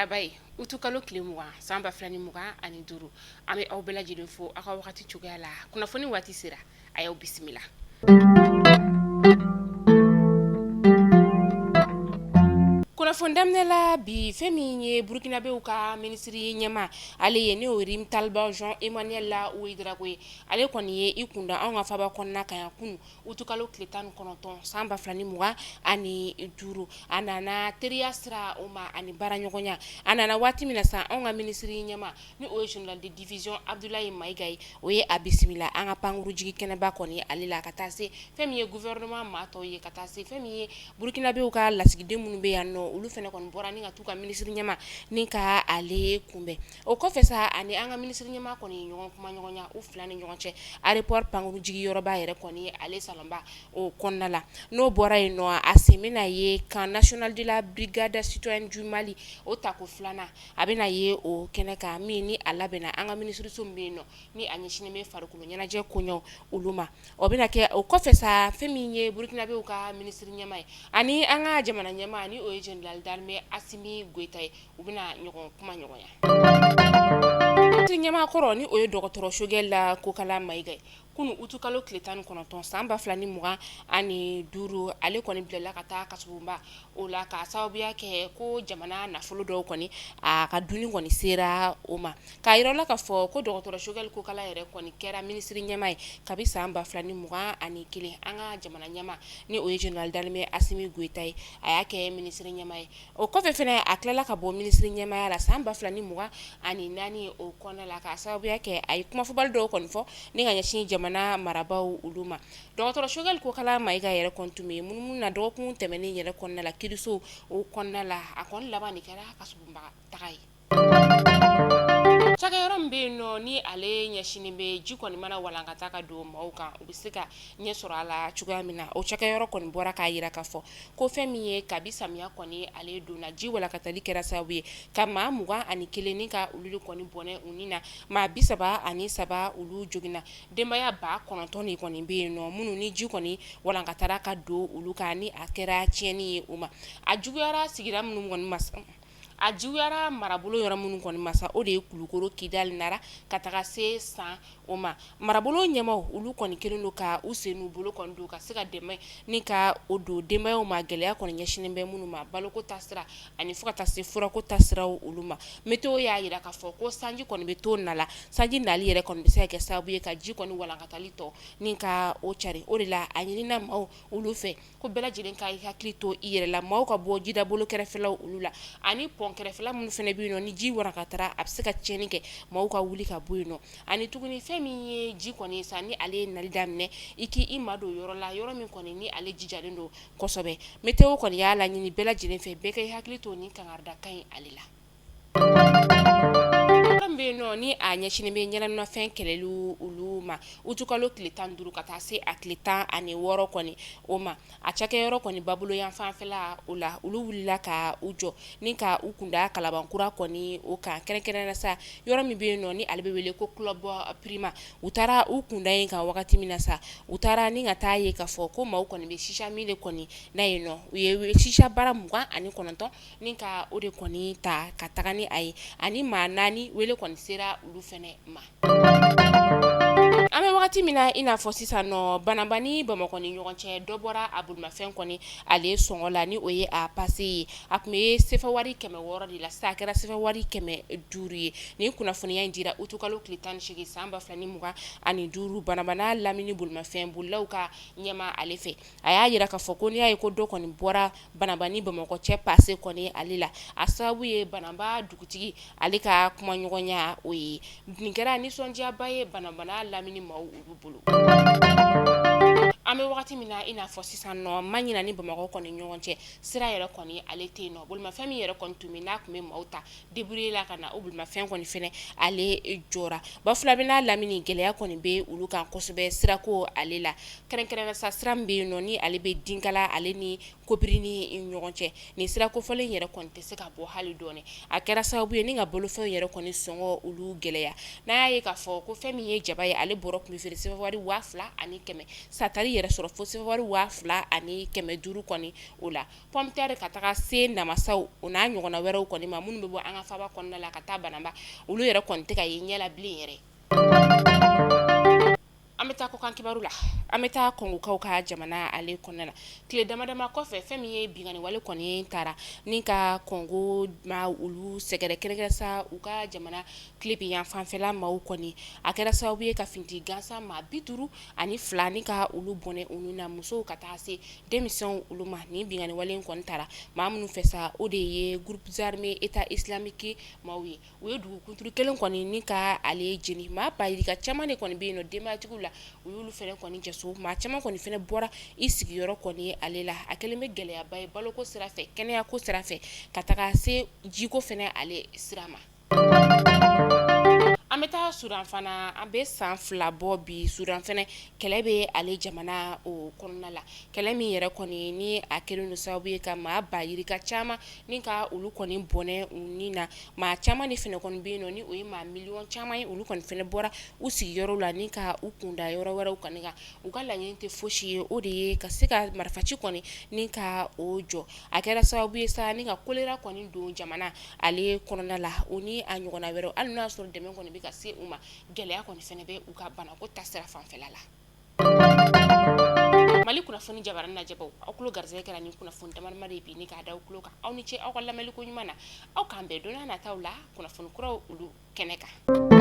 Araba ye, utukalo tile 20 san 2025. An bɛ aw bɛɛ lajɛlen fo aw ka wagati cogoya la. Kunnafoni waati sera, a y'aw bisimila. Kunnafoni daminɛ la bi, fɛn min ye Burukinabew ka minisiri ɲɛmaa ale ye, n'o ye Rimtalba Jean Emmanuel Ouedraogo ye, ale kɔni ye i kunda anw ka faba kɔnɔna kan yan kunun utukalo tile 19 san 2025. A nana teriya sira o ma ani baaraɲɔgɔnya. A nana waati min na sa, anw ka minisiri ɲɛmaa ni o ye général de division Abdoulaye Maïga ye, o ye a bisimila an ka pankurujigi kɛnɛba kɔni ale la, ka taa se fɛn min ye gouvernement maa tɔw ye, ka taa se fɛn min ye Burukinabew ka lasigiden minnu bɛ yan nɔ, olu fana kɔni bɔra ni ka t'u ka minisiri ɲɛmaa ni ka ale kunbɛn. O kɔfɛ sa, ani an ka minisiri ɲɛmaa kɔni ye ɲɔgɔn kumaɲɔgɔnya u fila ni ɲɔgɔn cɛ aéroport pankurujigi yɔrɔba yɛrɛ kɔni ale salonba o kɔnɔna la. N'o bɔra yen nɔ, a sen bɛna ye camp national de la brigade citoyenne du Mali, o tako filanan, a bɛna ye o kɛnɛ kan min ni a labɛnna an ka minisiriso min bɛ yen nɔ ni a ɲɛsinnen bɛ farikolo ɲɛnajɛ koɲɛw olu ma. O bɛna kɛ. O kɔfɛ sa, fɛn min ye Burukinabew ka minisiri ɲɛmaa ye ani an ka jamana ɲɛmaa ni o ye général d'armée Assimi Goïta ye, u bɛna ɲɔgɔn kumaɲɔgɔnya. Minisiri ɲɛmaa kɔrɔ ni o ye dɔgɔtɔrɔ Choguel Kokalla Maïga ye, kunun utukalo tile 19 san 2025, ale kɔni bilala ka taa kasobonba o la k'a sababuya kɛ ko jamana nafolo dɔw kɔni a ka dunni kɔni sera o ma. K'a yira la k'a fɔ ko dɔgɔtɔrɔ Choguel Kokalla yɛrɛ kɔni kɛra minisiri ɲɛmaa ye kabi san 2021. An ka jamana ɲɛmaa ni o ye général d'armée Assimi Goïta ye, a y'a kɛ minisiri ɲɛmaa ye. O kɔfɛ fana, a tilala ka bɔ minisiri ɲɛmaaya la san 2024 o kɔnɔna la, k'a sababuya kɛ a ye kumafɔbali dɔw kɔni fɔ ni ka ɲɛsin jamana marabaaw olu ma. Dɔgɔtɔrɔ Choguel Kokalla Maïga yɛrɛ kɔni tun bɛ munumunu na dɔgɔkun tɛmɛnen yɛrɛ kɔnɔna la kiiriso o kɔnɔna la. A kɔni laban de kɛra kasobonba taga ye. Cakɛyɔrɔ min bɛ yen nɔ ni ale ɲɛsinnen bɛ ji kɔni mana walankata ka don maaw kan, u bɛ se ka ɲɛ sɔrɔ a la cogoya min na, o cakɛyɔrɔ kɔni bɔra k'a jira k'a fɔ ko fɛn min ye kabi samiya kɔni ale donna, ji walankatali kɛra sababu ye ka maa 21 ni ka olu de kɔni bɔnɛ u ni na, maa 33 olu joginna. Denbaya 9000 de kɔni bɛ yen nɔ minnu ni ji kɔni walankatara ka don olu kan, ni a kɛra tiɲɛni ye u ma. A juguyara sigida minnu kɔni ma, a juguyara marabolo yɔrɔ minnu kɔni ma sa, o de ye Kulukoro, Kidali, Nara ka taga se San o ma. Marabolo ɲɛmaaw olu kɔni kɛlen don ka u sen n'u bolo kɔni don ka se ka dɛmɛ ni ka o don denbayaw ma, gɛlɛya kɔni ɲɛsinnen bɛ minnu ma baloko taasira ani fo ka taa se furako taasiraw olu ma. Météo y'a jira k'a fɔ ko sanji kɔni bɛ to na la, sanji nali yɛrɛ kɔni bɛ se ka kɛ sababu ye ka ji kɔni walankatali tɔ ni ka o cari. O de la a ɲinina maaw olu fɛ ko bɛɛ lajɛlen ka i hakili to i yɛrɛ la, maaw ka bɔ jidabolo kɛrɛfɛlaw olu la ani pɔn kɛrɛfɛla minnu fana bɛ yen nɔ ni ji walankatara a bɛ se ka tiɲɛni kɛ, maaw ka wuli ka bɔ yen nɔ. Ani tuguni, fɛn min ye ji kɔni ye sa, ni ale ye nali daminɛ, i k'i madon yɔrɔ la, yɔrɔ min kɔni ni ale jijalen don kosɛbɛ. Météo kɔni y'a laɲini bɛɛ lajɛlen fɛ, bɛɛ ka i hakili to nin kangaridakan in ale la. Yɔrɔ min bɛ yen nɔ ni a ɲɛsinnen bɛ ɲɛnaminimafɛn kɛlɛli olu ma, utukalo tile 15 ka taa se a tile 16 kɔni o ma, a cakɛyɔrɔ kɔni babolo yan fanfɛla o la, olu wulila ka u jɔ ni ka u kunda Kalabankura kɔni o kan, kɛrɛnkɛrɛn na sa yɔrɔ min bɛ yen nɔ ni ale bɛ wele ko Club Prima. U taara u kunda yen kan wagati min na sa, u taara ni ka taa ye k'a fɔ ko maaw kɔni bɛ sisa min de kɔni na yen nɔ. U ye sisa bara 29 ni ka o de kɔni ta ka taga ni a ye, ani maa naani wele kɔni sera olu fana ma. An bɛ wagati min na i n'a fɔ sisan nɔ, Banamba ni Bamakɔ ni ɲɔgɔn cɛ, dɔ bɔra a bolimafɛn kɔni ale sɔngɔ la, ni o ye a pase ye. A tun bɛ sefa wari 600 de la, sisan a kɛra sefa wari 500 ye. Nin kunnafoniya in dira utukalo tile 18 san 2025 Banamba n'a lamini bolimafɛn bolilaw ka ɲɛmaa ale fɛ. A y'a jira k'a fɔ ko n'i y'a ye ko dɔ kɔni bɔra Banamba ni Bamakɔ cɛ pase kɔni ale la, a sababu ye Banamba dugutigi ale ka kumaɲɔgɔnya o ye. Nin kɛra nisɔndiyaba ye Banamba n'a lamini maaw olu bolo. An bɛ wagati min na i n'a fɔ sisan nɔ, Maɲina ni Bamakɔ kɔni ɲɔgɔn cɛ sira yɛrɛ kɔni ale tɛ yen nɔ. Bolimafɛn min yɛrɛ kɔni tun bɛ n'a tun bɛ maaw ta Débrouiller la ka na, o bolimafɛn kɔni fɛnɛ ale jɔra. Bafulabɛ n'a lamini, gɛlɛya kɔni bɛ olu kan kosɛbɛ sirako ale la, kɛrɛnkɛrɛn sa sira min bɛ yen nɔ ni ale bɛ Dinkala ale ni Kobiri ni ɲɔgɔn cɛ. Nin sira kofɔlen yɛrɛ kɔni tɛ se ka bɔ hali dɔɔnin. A kɛra sababu ye ni ka bolofɛnw yɛrɛ kɔni sɔngɔ olu gɛlɛya. N'a y'a ye k'a fɔ ko fɛn min ye jaba ye, ale bɔrɔ tun bɛ feere sefa wari 2100, satari yɛrɛ. yɛrɛ sɔrɔ fo sefawari 2500 kɔni o la. Pomme de terre ka taga se namasaw o n'a ɲɔgɔnna wɛrɛw kɔni ma minnu bɛ bɔ an ka faba kɔnɔna la ka taa Banamba, olu yɛrɛ kɔni tɛ ka ye ɲɛ la bilen yɛrɛ. An bɛ taa kɔkan kibaru la. An bɛ taa Kɔngokaw ka jamana ale kɔnɔna la. Tile dama dama kɔfɛ, fɛn min ye binkanni wale kɔni taara ni ka Kɔngo ma olu sɛgɛrɛ, kɛrɛnkɛrɛn sa u ka jamana tilebin yan fanfɛla maaw kɔni, a kɛra sababu ye ka finti gansan maa 52 ni ka olu bɔnɛ u na, musow ka taa se denmisɛnw olu ma. Nin binkanni wale in kɔni taara maa minnu fɛ sa, o de ye groupe armé État islamique maaw ye. U ye dugu kunturu kelen kɔni ni ka ale jeni. Maa ba yirika caman de kɔni bɛ yen nɔ denbayatigiw la, u y'olu fana kɔni cɛ so. Maa caman kɔni fana bɔra i sigiyɔrɔ kɔni ale la. A kɛlen bɛ gɛlɛyaba ye baloko sira fɛ, kɛnɛyako sira fɛ, ka taga se jiko fana ale sira ma. An bɛ taa Sudan fana. An bɛ san 2 bɔ bi, Sudan fana kɛlɛ bɛ ale jamana o kɔnɔna la. Kɛlɛ min yɛrɛ kɔni ni a kɛlen don sababu ye ka maa ba yirika caman ni ka olu kɔni bɔnɛ u ni na. Maa caman de fana kɔni bɛ yen nɔ ni o ye maa miliyɔn caman ye, olu kɔni fana bɔra u sigiyɔrɔ la ni ka u kunda yɔrɔ wɛrɛw kɔni kan. U ka laɲini tɛ fosi ye, o de ye ka se ka marifaci kɔni ni ka o jɔ. A kɛra sababu ye sa ni ka kolera kɔni don jamana ale kɔnɔna la, o ni a ɲɔgɔnna wɛrɛw. Hali n'a sɔrɔ dɛmɛ kɔni bɛ ka se u ma, gɛlɛya kɔni fana bɛ u ka banako ta sira fanfɛla la. Mali kunnafoni jabaranin lajɛbaw, aw tulo garisɛgɛ kɛra ni kunnafoni damadama de bi ni k'a da aw tulo kan. Aw ni ce aw ka lamɛnni ko ɲuman na. Aw k'an bɛn don nataw la kunnafoni kuraw olu kɛnɛ kan.